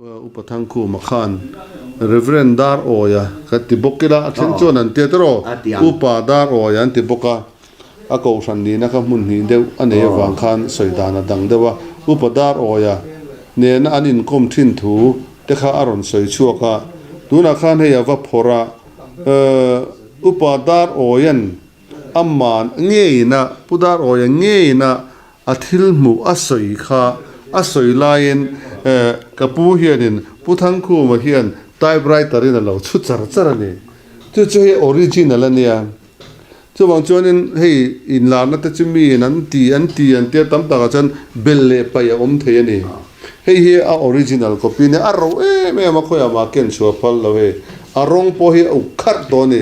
Upa Thangkhuma khan Rev. Dar Awia kan ti bawk ila, a then chuan an tia tawh Upa Dar Awia an ti bawk a, a kohhran nihna kha hmun hnih deuh a nei avang khan sawi dan a dang deuh a, Upa Dar Awia nena an inkawm thin thu te kha a rawn sawi chhuak a, tunah khan hei a va phawrh a, Upa Dar Awia'n aman ngeina, Pu Dar Awia ngeina A thil hmuh a sawi kha a sawi laiin ka pu hianin Pu Thangkhuma hian typewriter in a lo chhu char char a ni. Chu chu hei original a nia. Chuvang chuanin hei inlarna te chu miin an ti an ti an tia tam takah chuan bel leh paih a awm thei a ni. Hei hi a original copy a nia, a ro em em a khawiah mah ken chhuah phal lo hei. A rawng pawh hi a uk kharh tawh a ni.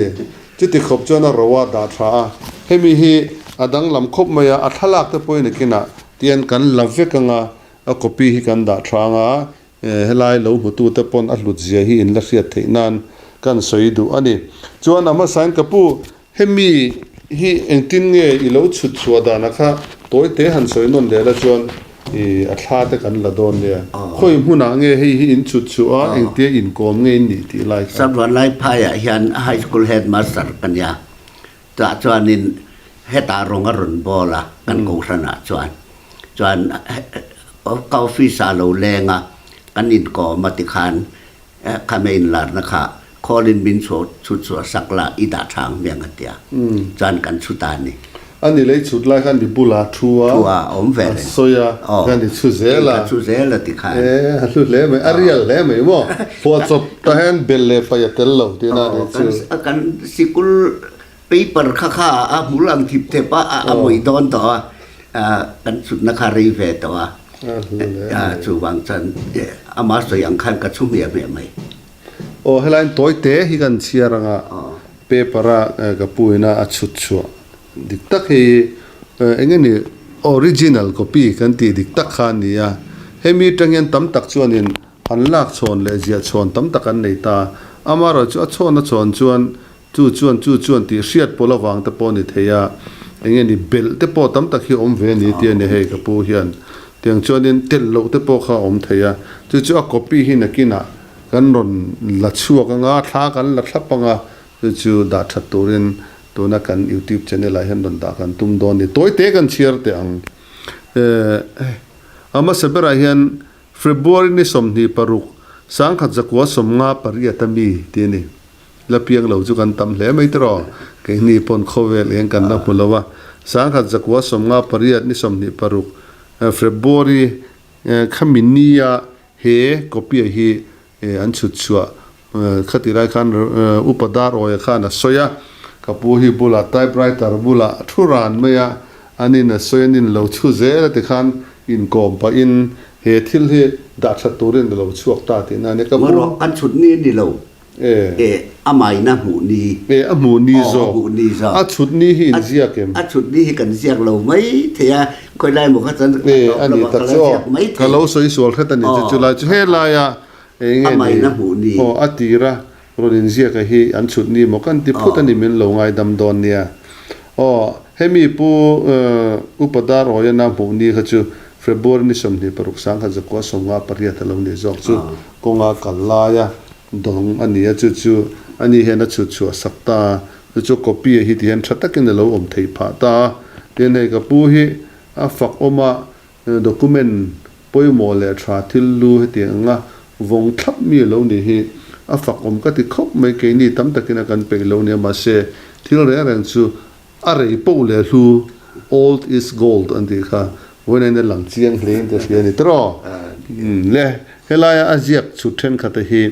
Chuti khawp chuan a ro a dah tha a, hemi hi a danglam khawp mai a, a thlalak te pawhin nakinah tian kan la vek ang a, a copy hi kan dah tha ang a, helai lo hmutu te pawn a hlut zia hi in la hriat theih nan kan sawi duh a ni. Chuan a hmasain ka pu, hemi hi engtin nge i lo chhut chhuah dana kha tawi te han sawi nawn leh la chuan I a thla te kan la dawn nia. Khawi hmunah nge hei hi in chhut chhuah a, engtia inkawm nge in nih tih lai kha. Sabruan Laiphaiah hian High School Headmaster ka nia. Chutah chuanin hetah rawng a rawn bawl a, kan kohhranah chuan. Chuan ka office-ah lo leng a, kan inkawm a tikhan khame inlarna kha khawlin min chhuah chhut chhuah sak la i dah tha ang hmiang a tia. Chuan kan chhut a ni. A ni lei chhut lai khan mi bulah thu a, Thu a awm ve reng. A sawi a, khan i chhu zel a. Ka chhu zel a ti khan. E, a hlu hle mai, a rial hle mai maw? Phuahchawp ta hian bel leh paih a tel lo tihna a ni chu. Kan sikul paper kha kha a hmul ang thip thep a, a mawih dawn tawh a, kan chhutna kha rei ve tawh a. Chuvang chuan ama sawi ang khan ka chhu hmiah hmiah mai. Aw helaiin tawi te hi kan chhiar ang a, paper a ka pu ina a chhut chhuah dik tak hi eng nge ni original copy kan tih dik tak kha a ni a, hemi atang hian tam tak chuanin an lak chhawn leh ziah chhawn tam tak an nei ta, amaherawhchu a chhawn a chhawn chuan Chu chuan chu chuan tih hriat pawlh avang te pawh a ni thei a, eng nge ni belh te pawh tam tak hi a awm ve a ni tih a ni hei ka pu hian. Tiang chuanin telh loh te pawh kha a awm thei a, chu chu a copy hi nakinah kan rawn la chhuak ang a, thla kan la thlap ang a, chu chu dah that turin tuna kan youtube channel ah hian rawn dah kan tum dawn a ni. Tawi te kan chhiar teh ang. A hmasa berah hian February ni 26, 1958 a mi tih a ni. La piang lo chu kan tam hle mai tiraw? Keini pawn khawvel eng kan la hmu lo a. 1958 ni 26 February khami nia he copy hi an chhut chhuah khati lai khan Upa Dar Awia khan a sawi a, ka pu hi bulah typewriter bulah thu ran mai a, an in a sawi an in lo chhu zel a tikhan inkawm pahin he thil hi dah that turin a lo chhuak ta tihna a ni. Ka pu. Ngarawh an chhut ni a ni lo. E, a maina hmuh ni. E, a hmuh ni zawk. Aw, a hmuh ni zawk. A chhut ni hi in ziak em? A chhut ni hi kan ziak lo mai thei a, khawi lai maw kha chuan E, a ni tak chu aw. Ka lo sawi sual hret a ni chu chu lai chu he laia eng nge ni? A maina hmuh ni. Aw, a tira rawn in ziak a hi an chhut ni maw kan ti phut a ni min lo ngaidam dawn nia. Aw, hemi pu Upa Dar Awiana hmuh ni kha chu February ni 26 1958 a lo ni zawk chu kawnga kal laia Dawng a ni a, chu chu a ni hian a chhut chhuah sak ta a, chu chu copy a hi ti hian tha takin a lo awm theih phah ta a. Tin, hei ka pu hi a fak awm a, document pawimawh leh tha thil lu hetiang anga vawng thlap mi a lo ni hi a fak awm ka ti khawp mai, keini tam takin a kan peih lo nia, mahse thil reng reng chu a rei poh leh hlu, old is gold an tih kha vawiin a lang chiang hle in ka hria a ni tawh. Le helaia a ziak chhut thenkhat te hi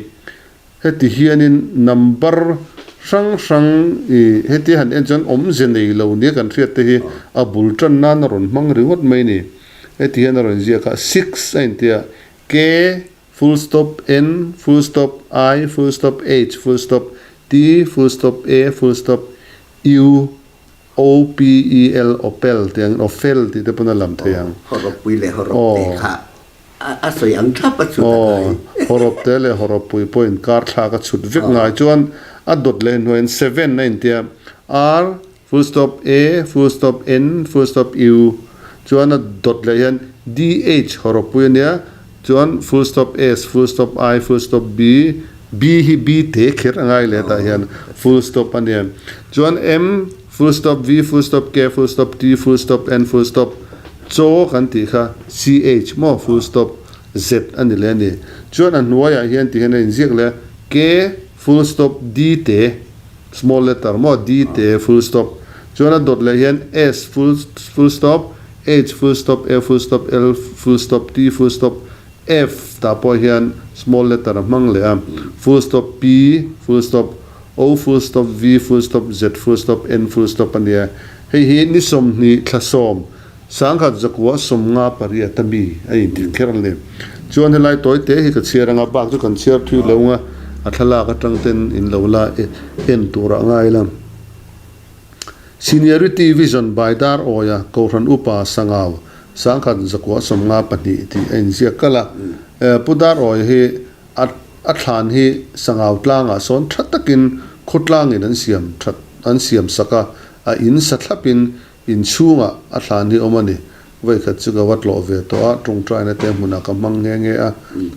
heti hianin number hrang hrang i heti han en chuan awmze nei lo nia kan hriat te hi a bul tan nan a rawn hmang ringawt mai a ni. Heti hian a rawn ziak a six a intia K full stop N full stop I full stop H full stop T full stop A full stop U O P E L Opel tih angin Ofel tih te pawn a lam thei ang. Hawrawp pui leh hawrawp te kha a sawi ang thlap a chhut a kai. Aw, hawrawp te leh hawrawp pui pawhin kar thlak a chhut vek ngai chuan a dawt leh hnuaiin seven a intia R full stop A full stop N full stop U chuan a dawt leh hian D H hawrawp pui a nia. Chuan full stop S full stop I full stop B, B hi B te kher a ngai leh tah hian full stop a nia. Chuan M full stop V full stop K full stop T full stop N full stop chaw kan tih kha CH maw full stop Z a ni leh a ni. Chuan a hnuaiah hian ti hian a inziak leh a K full stop D te small letter maw D te full stop chuan a dawt leh hian S full full stop H full stop A full stop L full stop T full stop F tah pawh hian small letter a hmang leh a full stop P full stop O full stop V full stop Z full stop N full stop a nia. Hei hi ni 20 thla sawm sangkhat zakua 50 pariat a mi a inti kher a ni. Chuan helai tawi te hi ka chhiar anga bak chu kan chhiar thui lo anga a thlalak atang ten in lo la en tur ah ngai la. Seniority Vision by Dar Awia Kohhran Upa Sangau sangkhat zakua 52 tih a inziak kalh a. Pu Dar Awia hi a a thlan hi Sangau tlangah sawn tha takin khawtlangin an siam that an siam sak a, a in sa thlapin inchhungah a thlan hi awm a ni. Vawikhat chu ka va tlawh ve tawh a, tawngtaina te hmunah ka hmang nghe nghe a,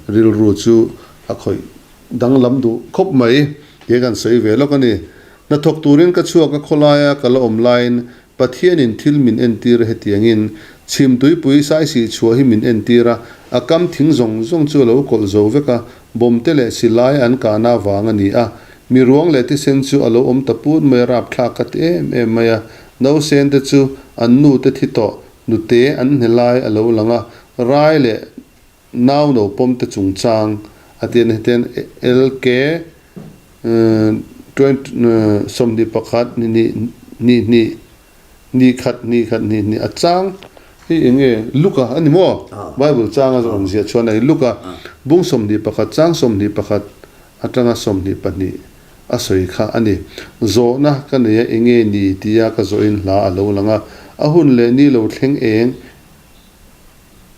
rilru chu a khawih danglam duh khawp mai tih kan sawi ve lawk a ni. Hnathawk turin ka chhuak a khawlaia ka la awm laiin Pathianin thil min entir a hetiangin chhim tuipui saisih chhuah hi min entir a, a kam thing zawng zawng chu a lo kawlh zo vek a, bawm te leh silai an kahna vang a ni a, mi ruang leh thisen chu a lo awm ta put mai a rapthlak ka ti em em mai a, nausen te chu an nu te thi tawh, nute an hne lai a lo lang a, rai leh Nau no pawm te chungchang a ti a ni. Hetiang LK 21 ni hnih hnih hnih hnih khat hnih khat hnih hnih a chang hi eng nge Luka a ni maw? Bible chang a rawn ziah chuan a hi Luka bung 21 chang 21 atanga 22 a sawi kha a ni. Zawhna ka nei a eng nge ni tia ka zawhin hla a lo lang a, a hun leh ni lo thleng eng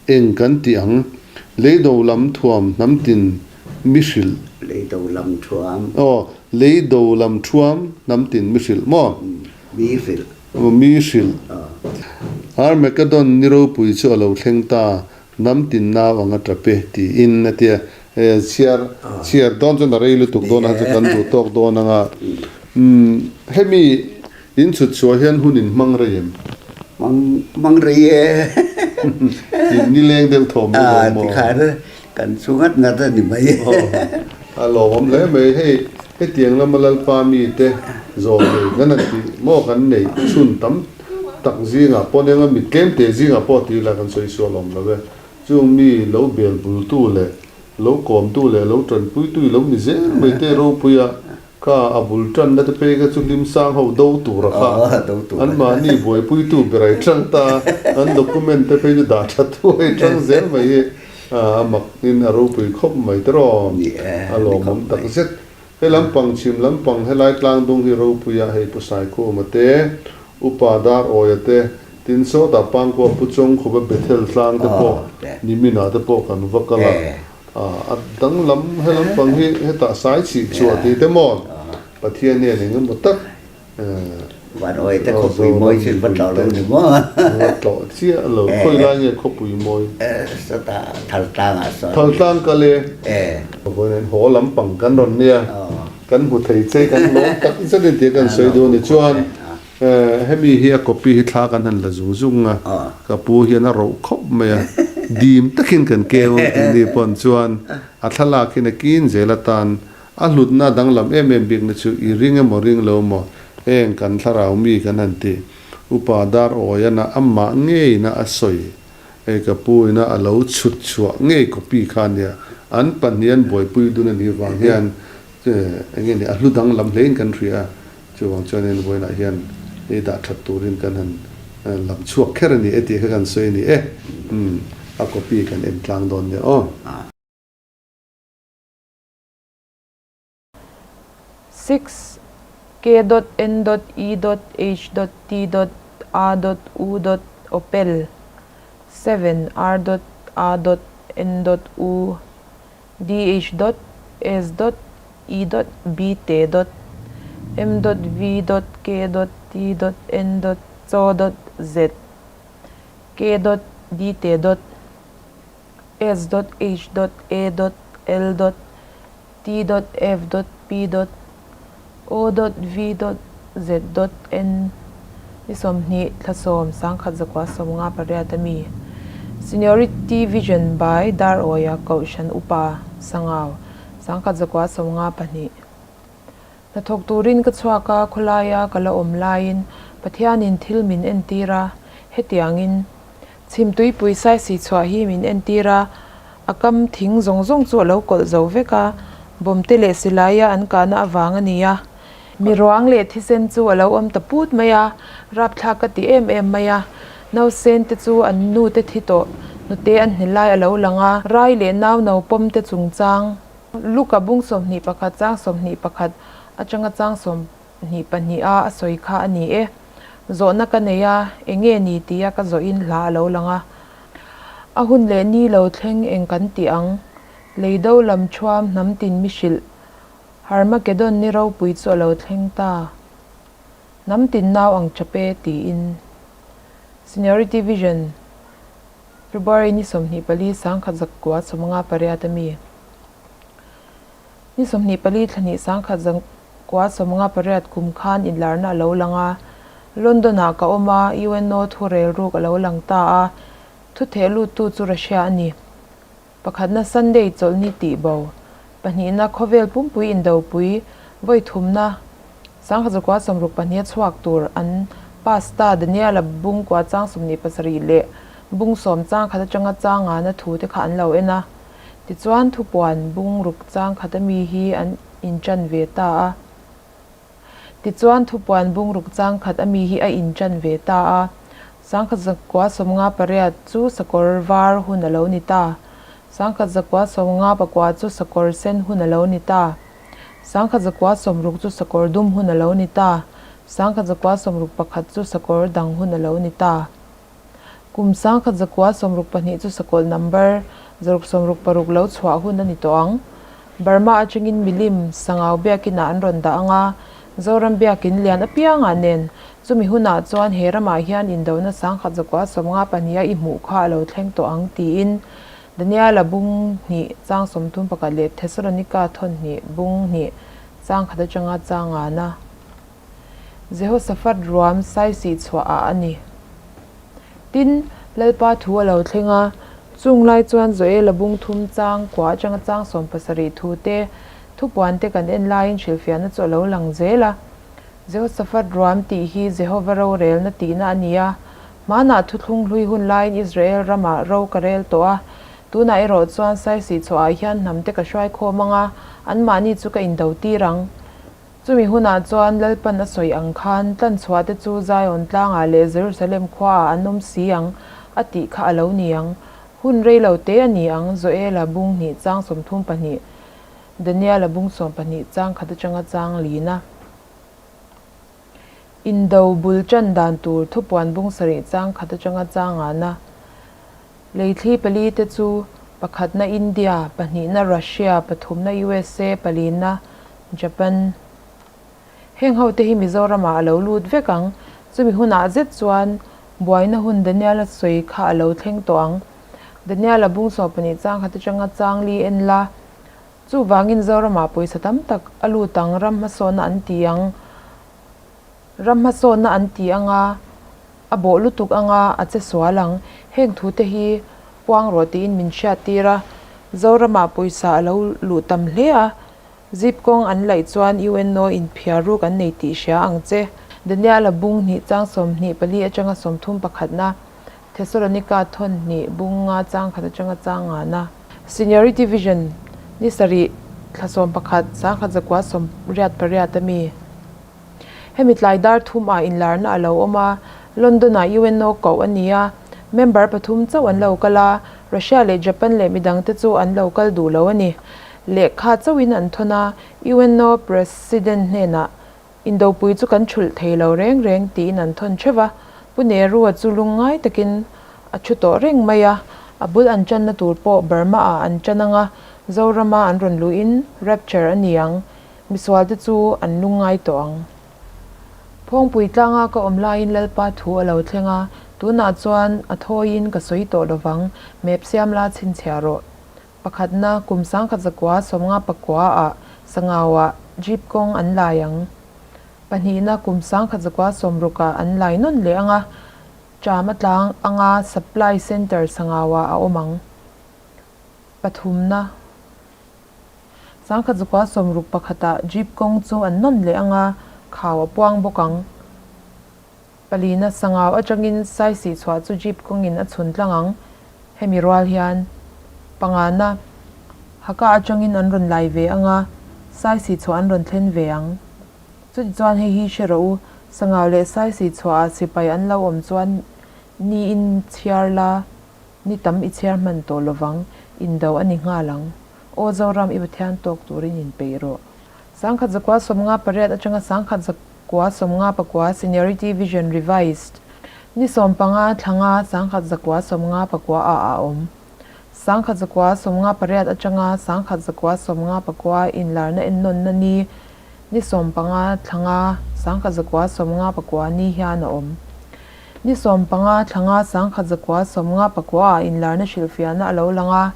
Eng kan tih ang? Leido lam thuam hnam tin mi hrilh. Leido lam thuam. Aw, leido lam thuam hnam tin mi hrilh maw? Mi hrilh. Aw, mi hrilh. Armageddon ni ropui chu a lo thleng ta, hnam tin nau ang a tap e, tiin a ti a. Chhiar, chhiar dawn chuan a rei lutuk dawn a, chu kan duh tawk dawn ang a. Hemi In chhut chhuah hian hun in hmang rei em? Hmang hmang rei e. In nileng deuh thawm mai lo maw? Tikhan kan chu ngat ngat a ni mai. A lawmawm hle mai. Hei hetiang lama Lalpa mite zawm nei kan han tih maw kan neih chhun tam tak zingah pawh nia nga mit tlem te zingah pawh tih lah kan sawi sual awm lo e. Chung mi lo bel bultu leh lo kawmtu leh lo tanpuitu i lo ni zel mai te ropuia Kha a bul tanna te phei kha chu hlim sang ho do tura kha an mahni buaipuitu ber ai tang ta, an document te phei chu dah tha thuai tang zel mai hi a mak in a ropui khawp mai te raw a lawmawm tak zet. He lampang chhim lampang helai tlang dung hi ropuia hei Pu Saikhuma te, Upa Dar Awia te, tin sawtah Pangkua Pu Chawngkhupa Bethel tlang te pawh niminah te pawh kan va kal a. A danglam he lampang hi hetah sai chhih chhuah tih te maw Pathian hian eng emaw tak Van awi te khawpui mawi chu va tlawh lo ni maw? Va tlawh chiah lo. Khawi lai nge khawpui mawi? Sawtah Thaltlang ah sawn. Thaltlang kal e. Vawiin haw lampang kan rawn nia. Kan hmu thei che kan lawm tak zet in tih kan sawi duh a ni. Chuan Hemi hi a copy hi thla kan han la zung zung a, ka pu hian a roh khawp mai a, dim takin kan keu ang tih ni pawn chuan a thlalak hian a kin zel atan a hlutna danglam em em bikna chu i ring emaw ring lo maw heng kan thlarau mi kan han ti upa dar awiana amah ngeina a sawi hei ka pu ina a lo chhut chhuah ngei copy kha nia an pahnih an buaipui dun a nih vang hian eng nge ni a hlu danglam hlein kan hria a. Chuvang chuanin vawiinah hian ei dah that turin kan han lam chhuak kher a ni e tih kha kan sawi a ni e. Umm, a copy kan en tlang dawn nia aw. Six, K dot N dot E dot H dot T dot A dot U dot Opel, Seven, R dot A dot N dot U D H dot S dot E dot B te dot M dot V dot K dot T dot N dot C dot Z K dot D te dot. S dot H dot A dot L dot T dot F dot P dot O dot V dot Z dot N Ni 20 thla 10 1958 a mi Seniority Vision by Dar Awia Kohhran Upa Sangau 1952. Hnathawk turin ka chhuak a, khawlaia ka la awm laiin Pathianin thil min entir a, hetiangin chhimtuipui saisi chhuah hi min entir a, a kam thing zawng zawng chu a lo kawlh zo vek a, bawmte leh silaia an kahna avang a ni a. Mi ruang leh thisen chu a lo awm ta put mai a, rapthlak ka ti em em mai a, nausen te chu an nu te thi tawh, nute an hne lai a lo lang a, rai leh nau no pawm te chungchang. Luka bung 21 chang 21 atanga chang 22 a a sawi kha a ni e. Zawhna ka nei a, eng nge ni tia ka zawhin hla a lo lang a. A hun leh ni lo thleng eng kan tih ang? Lei do lam thuam hnam tin mi hrilh. Harmageddon ni ropui chu a lo thleng ta. Hnam tin nau ang chap e tiin. Seniority Vision. February ni 24 1958 a mi. Ni 24 thla hnih 1958 kum khan inlarna a lo lang a. London-ah ka awm a, UNO thu rel ruk a lo lang ta a. Thu theh luttu chu Russia a ni. Pakhatna Sunday chawlhni tih bo. Pahnihna khawvel pumpui indopui vawi thumna 1962 a chhuak tur an pass ta Daniela bung kua chang 27 leh bung sawm chang khat atanga chang ngana thu te kha an lo en a. Tichuan thupuan bung ruk chang khat ami hi an inṭan ve ta a. Tichuan thupuan bung ruk chang khat ami hi a inṭan ve ta a. 1958 chu sakawr var hun a lo ni ta. 1959 chu sakawr sen hun a lo ni ta. 1960 chu sakawr dum hun a lo ni ta. 1961 chu sakawr dang hun a lo ni ta. Kum 1962 chu sakawlh number 666 lo chhuah hun a ni tawh ang. Burma atangin milim Sangau biakinah an rawn dah ang a, Zoram biakin lian apiangah nen chumi hunah chuan he ramah hian indona 1952 a i hmuh kha a lo thleng tawh ang tiin Daniela bung hnih chang 31 leh Thesalonika thawn hnih bung hnih chang khat atanga chang ngana Jehoshaphat ruam saisih chhuah ah a ni. Tin, Lalpa thu a lo thleng a, chung lai chuan Joela bung thum chang kua atanga chang 70 thu te, thupuan te kan en laiin hrilhfiahna chu a lo lang zel a. Jehoshaphat ruam tih hi Jehova rorelna tihna a ni a, hmanah thuthlung hlui hun laiin Israel ramah ro ka rel tawh a, tunah erawh chuan saisih chhuah ah hian hnam te ka hruai khawm ang a, anmahni chu ka indo tir ang. Chumi hunah chuan Lalpan a sawi ang khan tlanchhuah te chu Zion tlangah leh Jerusalem khuaah an awm si ang a tih kha a lo ni ang. Hun rei lo te a ni ang, Joela bung hnih chang 32, Daniela bung 12 chang khat atanga chang lina. Indo bul tan dan tur thupuan bung sarih chang khat atanga chang ngana. Leithli pali te chu pakhatna India, pahnihna Russia, pathumna USA, palina Japan. Heng ho te hi Mizoramah a lo lut vek ang. Chumi hunah zet chuan buaina hun Daniela sawi kha a lo thleng tawh ang. Daniela bung 12 chang khat atanga chang li en la. Chuvangin Zoramah pawisa tam tak a lut ang, ram hmasawnna an ti ang. Ram hmasawnna an ti ang a, a bawh lutuk ang a, a che sual ang. Heng thute hi puang rawh tiin min hriattir a. Zoramah pawisa a lo luh tam hle a, zip kawng an laih chuan UNO in phiar ruk an nei tih hria ang che. Daniela bung hnih chang 24 atanga 31 na, Thesalonika thawn hnih bung nga chang khat atanga chang nga na. Seniority Vision ni sarih thla 11 1988 a mi. Hemi tlai dar thum ah inlarna a lo awm a, London ah UNO koh a ni a, member pathum chauh an lo kal a, Russia leh Japan leh midang te chu an lo kal duh lo a ni. Lehkha chauhin an thawn a, UNO President hnenah Indopui chu kan thulh thei lo reng reng tiin an thawn theuh a, Pu Nehru-a chu lungngai takin a thu tawh reng mai a, a bul an tanna tur pawh Burma ah an tan ang a, Zorama an rawn luhin rapture a ni ang, misualte chu an lungngai tawh ang. Phawngpui tlanga ka awm laiin Lalpa thu a lo thleng a, Tunah chuan a thawiin ka sawi tawh lovang, map siam la chhinchhiah rawh. Pakhatna, kum 1909 pakua ah Sangauah Jeep kawng an lai ang. Pahnihna, kum 1960 ah an lai nawn leh ang a, Cham a tlang anga Supply Centre Sangauah a awm ang. Pathumna, 1961 ah Jeep kawng chu an nawn leh ang a, khau a puang bawk ang. Palina Sangau atangin Saisih chhuah chu Jeep kawngin a chhun tlang ang. Hemi rual hian pangana Haka atangin an rawn lai ve ang a, Saisih chhuah an rawn thlen ve ang. Chutichuan hei hi hre rawh u, Sangau leh Saisih chhuahah sipai an lo awm chuan niin chhiar la, ni tam i chhiar hman tawh lovang, indo a ni nghal ang. Aw Zoram, i Pathian tawk turin inpeih rawh. 1958 atanga 1959 Seniority Vision Revised ni 15 thlanga 1959 ah a awm. 1958 atanga 1959 inlarna ennawnna ni ni 15 thlanga 1959 ni hian a awm. Ni 15 thlanga 1959 ah inlarna hrilhfiahna a lo lang a,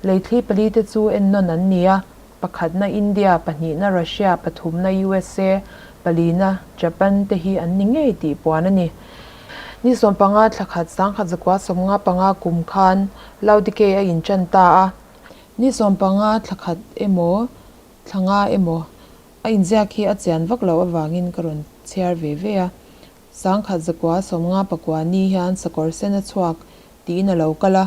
leithli palite chu ennawn an ni a. Pakhatna India, pahnihna Russia, pathumna usa, palina Japan te hi an ni ngei tih puan a ni. Ni 15 thla khat 1995 kum khan Laodikei a inṭan ta a. Ni 15 thla khat emaw thla nga emaw a inziak hi a chian vak loh avangin ka rawn chhiar ve ve a. 1959 ni hian sakawr sen a chhuak tiin a lo kal a.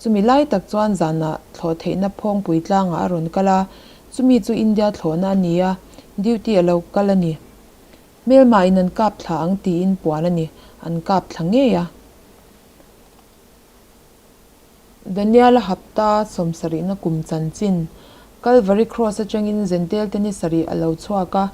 Chumi lai tak chuan zanah thlawh theihna phawngpui tlangah a rawn kal a, chumi chu India thlawhna a ni a, duty a lo kal a ni. Hmelma in an kap thla ang tiin puan a ni, an kap thla ngei a. Daniel-a hapta sawmsarihna kum chanchin, Calvary Cross atangin Zentail te ni sarih a lo chhuak a,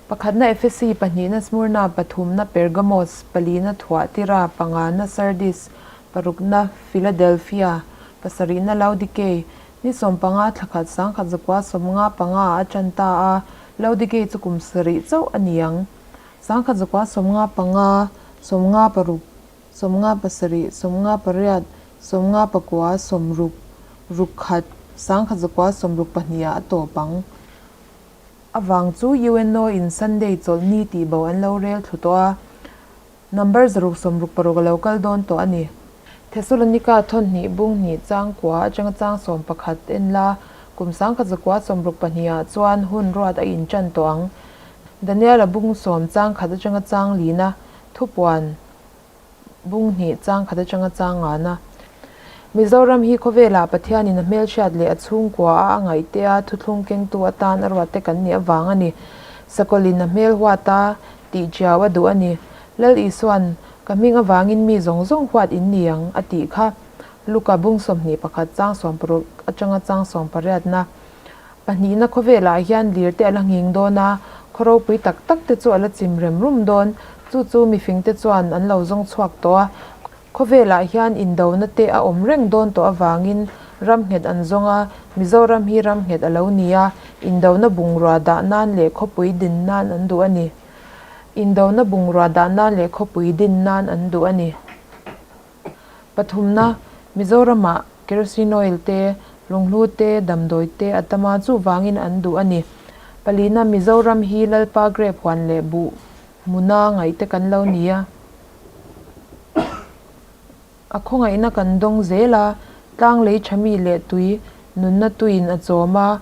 Pakhatna Efesi, pahnihna Smurna, pathumna Pergamos, palina Thuatira, pangana Sardis, parukna Philadelphia, pasarihna Laodikei. Ni 15 thla khat 19 95 ah a tan ta a, Laodikei chu kum sarih chauh a ni ang. 1995, 56, 57, 58, 59, 60, ruk khat, 1962 ah a tawp ang. Avang chu UNO in Sunday chawlh ni tih bo an lo rel thlu tawh a, number 666 a lo kal dawn tawh a ni. Thesalonika thawn hnih bung hnih chang kua atanga chang 11 en la, kum 1962 ah chuan hun ruat a intan tawh ang. Daniel-a bung sawm chang khat atanga chang lina thupuan Bung hnih chang khat atanga chang ngana. Mizoram hi khawvelah Pathianin a hmelhriat leh a chhungkua a a ngaihte a thuthlung kengtu atan a ruatte kan nih avang a ni. Sakawlin a hmel huat a, tih chiau a duh a ni. Lal Isua'n, Ka hming avangin mi zawng zawng huat in ni ang, a tih kha. Luka bung 21 chang 60 atanga chang 18 na. Pahnihna khawvelah hian lir te a la nghing dawn a, khaw ropui tak tak te chu a la chim rem rum dawn. Chu chu mifing te chuan an lo zawng chhuak tawh a. Khawvelah hian indona te a awm reng dawn tawh avangin ram nghet an zawng a, Mizoram hi ram nghet a lo ni a, indona bungrua dah nan leh khawpui din nan an duh a ni. Indona bungrua dah nan leh khawpui din nan an duh a ni. Pathumna, Mizoramah kerosene oil te, lunghlu te, damdawi te a tam a, chuvangin an duh a ni. Palina, Mizoram hi Lalpa grape huan leh buh hmuna ngaihte kan lo ni a. A khawngaihna kan dawng zel a, tlang lei tha mi leh tui nunna tuiin a chawm a,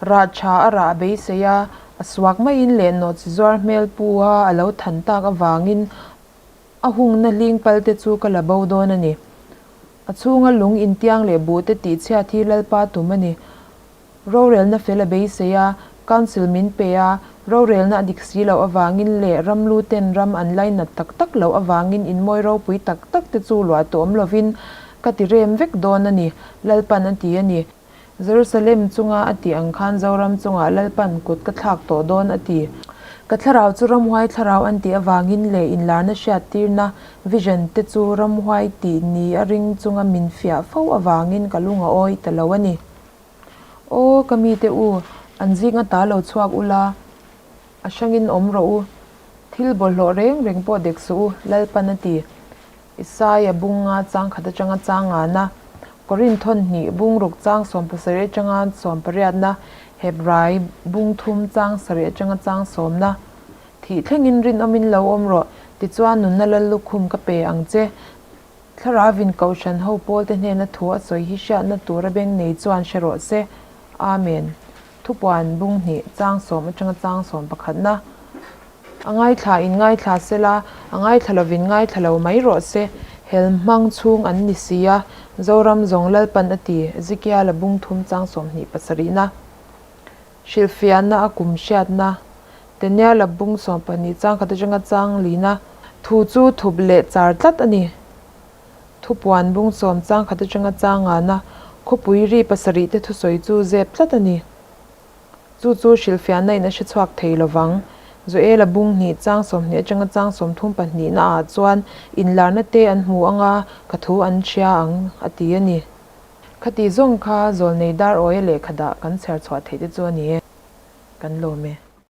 rah tha a rah beisei a, a suak maiin leh nawhchi zuar hmel pu a a lo than tak avangin A hungna hling pal te chu ka la bo dawn a ni. A chhunga lung intiang leh buh te tih chhiat hi Lalpa tum a ni. Rorelna fel a beisei a, Council min pe a, rorelna a dik si loh avangin leh ramlu ten ram an lainat tak tak loh avangin inmawi ropui tak tak te chu luah tawh awm lovin ka ti rem vek dawn a ni, Lalpan a ti a ni. Jerusalem chunga a tih ang khan Zoram chungah Lalpan kut ka thlak tawh dawn a ti. Ka thlarau chu ramhuai thlarau an tih avangin leh inlarna hriattirna, vision, te chu ramhuai tih ni a ring chunga min fiah fo avangin ka lung a awi ta lo a ni. Aw ka mite u, an zing ata lo chhuak ula, a hrangin awm rawh u. Thil bawlhhlawh reng reng pawh dek suh u, Lalpan a ti. Isaia bunga chang khat atanga chang ngana, Korinth thawn hnih bung ruk chang 17 atanga sawmpariatna, Hebrai bung thum chang sarih atanga chang sawmna. Thih thlengin rinawmin lo awm rawh, tichuan nunna lal lukhum ka pe ang che. Thlaravin Kohhran ho pawlte hnena thu a sawi hi hriatna tura beng nei chuan hre rawh se. Amen. Thupuan bung hnih chang sawm atanga chang sawm pakhatna. A ngaithla in ngaithla sela, a ngaithla lovin ngaithla lo mai rawh se. Hel hmang chhung an ni si a, Zoram zawng Lalpan a ti, Ezekiel-a bung thum chang 20 pasarihna. Hrilhfiahna a kum hriatna, Daniel-a bung 12 chang khat atanga chang lina thu chu thup leh char tlat a ni. Thupuan bung sawm chang khat atanga chang ngana khawpui ri pasarih te thusawi chu zep tlat a ni. Chu chu hrilhfiahna in a hre chhuak thei lovang. Joel-a bung hnih chang 20 atanga chang 32 na ah chuan inlarna te an hmu anga ka thu an hria ang a ti a ni. Khati zawng kha zawlnei dar awia lehkha dah kan chhiar chhuah theih te chu a ni e. Kan lawm e.